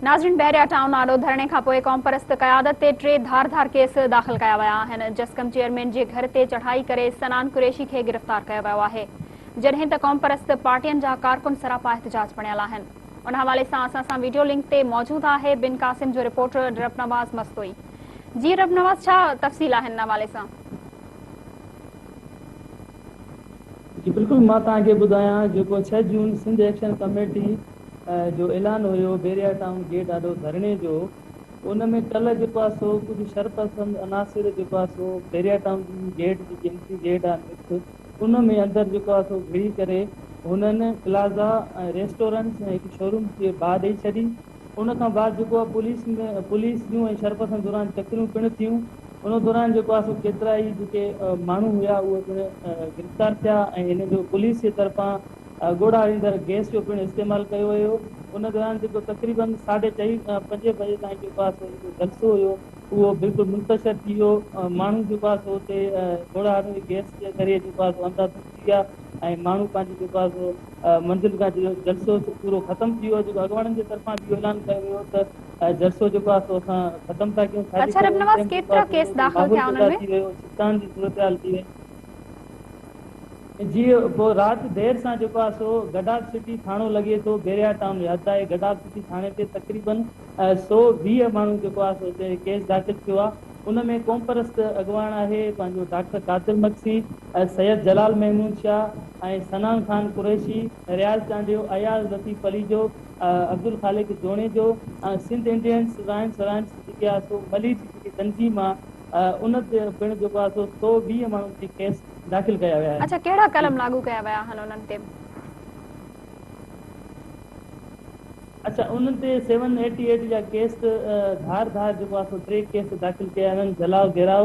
ناظرين بحريا ٽائون آڏو ڌرڻي کانپوء قومپرست قيادت تي ٽي ڌار ڌار ڪيس داخل ڪيا ويا آهن، جسقم چيئرمين جي گهر تي چڙهائي ڪري صنعان قريشي کي گرفتار ڪيو ويو آهي، جڏهن ته قومپرست پارٽين جا ڪارڪن سراپا احتجاج بڻيل آهن. ان حوالي سان اسان سان ويڊيو لنڪ تي موجود آهي بن قاسم جو رپورٽر رب نواز مستوئي. جي رب نواز ڇا تفصيل آهن ان حوالي سان؟ جي بلڪل مان توهان کي ٻڌايان جيڪو ڇهه جون سنڌ ايڪشن ڪميٽي جو اعلان هيو بحريا ٽائون گيٽ آڏو ڌرڻي جو ان ۾ ڪلهه جيڪو آهي سو ڪجهه شرپسند عناصر جيڪو آهي سو بحريا ٽائون جي گيٽ جيڪي انٽري گيٽ آهي مک ان ۾ اندر جيڪو آهي سو گهڙي ڪري هنن پلازا ۽ ريسٽورنٽس ۽ هڪ شوروم کي باهه ڏئي ڇڏي. ان کان بعد جيڪو آهي پوليس ۾ پوليس جون ۽ شرپسند دوران چڪريون پڻ ٿيون ان دوران جيڪو آهي سو ڪيترائي جيڪي ماڻهو هيا اهي پڻ گرفتار ٿيا ۽ ان جو پوليس جي طرفان ڳوڙها هڻيندڙ گئس جو پڻ استعمال ڪيو ويو ان دوران جيڪو تقريبن ساڍي چئي کان پنجين بجي تائين جيڪو آهي سو جيڪو جلسو هيو اهو بلڪل منتشر ٿي ويو ماڻهو جيڪو آهي سو اتي ڳوڙها هڻندڙ گئس جي ذريعي جيڪو آهي سو انڌا ڌنڌ ٿي ويا ۽ ماڻهو پنهنجي جيڪو آهي سو منزل کان جيڪو جلسو پورو ختم ٿي ويو جيڪو اڳواڻن جي طرفان به اهو اعلان ڪيو ويو ته جلسو جيڪو آهي سو اسان ختم ٿا ڪيون ڇا جي اڇا ڪري رب ان نواز ٽائيم جيڪو ڪيترا آهي ڪيس سو داخل ماحول ٿيا پيدا انهن ۾؟ ٿي ويو ڇڪتاڻ جي صورتحال ٿي وئي. جي پوء رات دير سان جيڪو آهي سو گڊاپ سٽي ٿاڻو لڳي ٿو بحريا ٽائون جي حد آهي گڊاپ سٽي ٿاڻي تي تقريبن 120 ماڻهو جيڪو آهي سو اتي ڪيس داخل ٿيو آهي ان ۾ قومپرست اڳواڻ آهي پنهنجو ڊاڪٽر قادر مگسي، سيد جلال محمود شاهه ۽ صنعان خان قريشي، رياض چانڊيو، اياز لطيف پليجو، عبدالخالق جوڻيجو ۽ سنڌ انڊينس رائنس رائنس جيڪي آهي سو ملير جي جيڪي تنظيم آهي ان تي پڻ جيڪو آهي سو 120 ماڻهن تي ڪيس داخل ڪيا ويا آهن. اڇا ڪهڙا قلم لاڳو ڪيا ويا آهن انهن تي؟ اڇا انهن تي سيون ايٽي ايٽ جا ڪيس ڌار ڌار جيڪو آهي سو ٽي ڪيس داخل ڪيا ويا آهن جلاء گهيراء،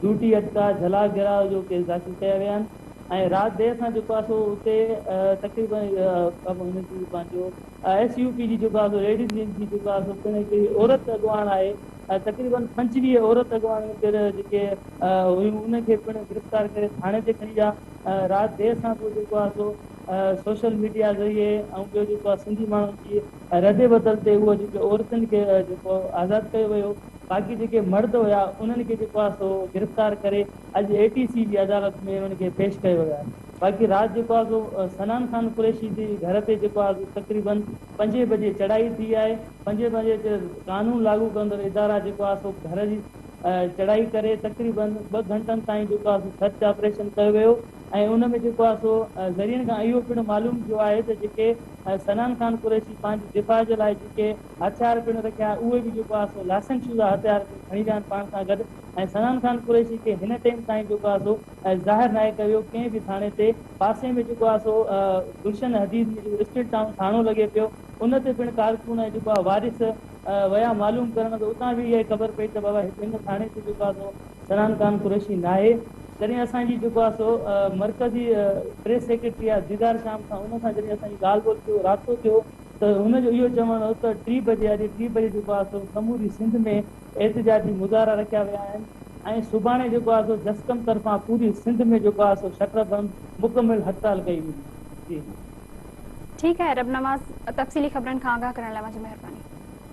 ڊيوٽي اٽڪاء، جلاء گهيراء جو ڪيس داخل ڪيا ويا آهن ۽ رات دير سان جيڪو آهي سو اتي تقريبن هن جي پنهنجو ايس يو پي جي جيڪو آهي سو ليڊيز ونگ جي جيڪو آهي سو پڻ هڪڙي عورت اڳواڻ آهي تقريبن 25 عورت اڳواڻ پڻ جيڪي هيون ان کي پڻ گرفتار ڪري ٿاڻي تي کڻي ويا رات دير سان پوء جيڪو آهي سو سوشل ميڊيا ذريعي ۽ ٻيو جيڪو آهي سنڌي ماڻهن جي رد بدل تي اهو جيڪي عورتن کي جيڪو آزاد ڪيو ويو باقي جيڪي مرد هيا انهن کي جيڪو آهي سو گرفتار ڪري اڄ اي ٽي سي جي عدالت ۾ انهن کي پيش ڪيو ويو آهي باقي رات جيڪو آهي سو صنعان خان قريشي جي گهر تي جيڪو آهي سو تقريبن پنجين بجي چڙهائي ٿي آهي پنجين بجي قانون لاڳو ڪندڙ ادارا جيڪو آهي سو گهر جي چڙهائي ڪري تقريبن 2 گهنٽن تائين جيڪو آهي سو سرچ آپريشن ڪيو ويو ۽ ان ۾ جيڪو آهي سو ذريعن کان اهو پڻ معلوم ٿيو آهي ته جيڪي صنعان خان قريشي پنهنجي دفاع جي لاء جيڪي هٿيار پڻ رکيا اهي به جيڪو آهي سو لائسنس شده هٿيار پڻ کڻي ويا آهن پاڻ سان گڏ ۽ صنعان خان قريشي کي هن ٽيم تائين جيڪو آهي سو ظاهر ناهي ڪيو ويو ڪنهن به ٿاڻي تي پاسي ۾ جيڪو آهي سو گلشن حديد ۾ جيڪو اسٽيل ٽائون ٿاڻو لڳي پيو ان تي پڻ ڪارڪن ۽ جيڪو آهي وارث ويا معلوم ڪرڻ ته اتان به اها ئي خبر پئي ته بابا هن ٿاڻي تي جيڪو آهي سو صنعان خان قريشي ناهي جڏهن اسان جي جيڪو آهي سو مرڪزي پريس سيڪريٽري آهي ديدار شام سان ان سان جڏهن اسان جي ڳالهه ٻولهه ٿيو رابطو ٿيو ته هن جو اهو چوڻ هو ته ٽي بجي اڄ ٽي بجي جيڪو آهي سو سموري سنڌ ۾ احتجاجي مظاهرا رکيا ويا آهن ۽ سڀاڻي جيڪو آهي سو جسقم طرفان پوري سنڌ ۾ جيڪو آهي سو شٽر بند مڪمل هڙتال ڪئي ويندي. جي. ٺيڪ آهي رب نواز تفصيلي خبرن کان آگاهه ڪرڻ لاء اوهان جي مهرباني.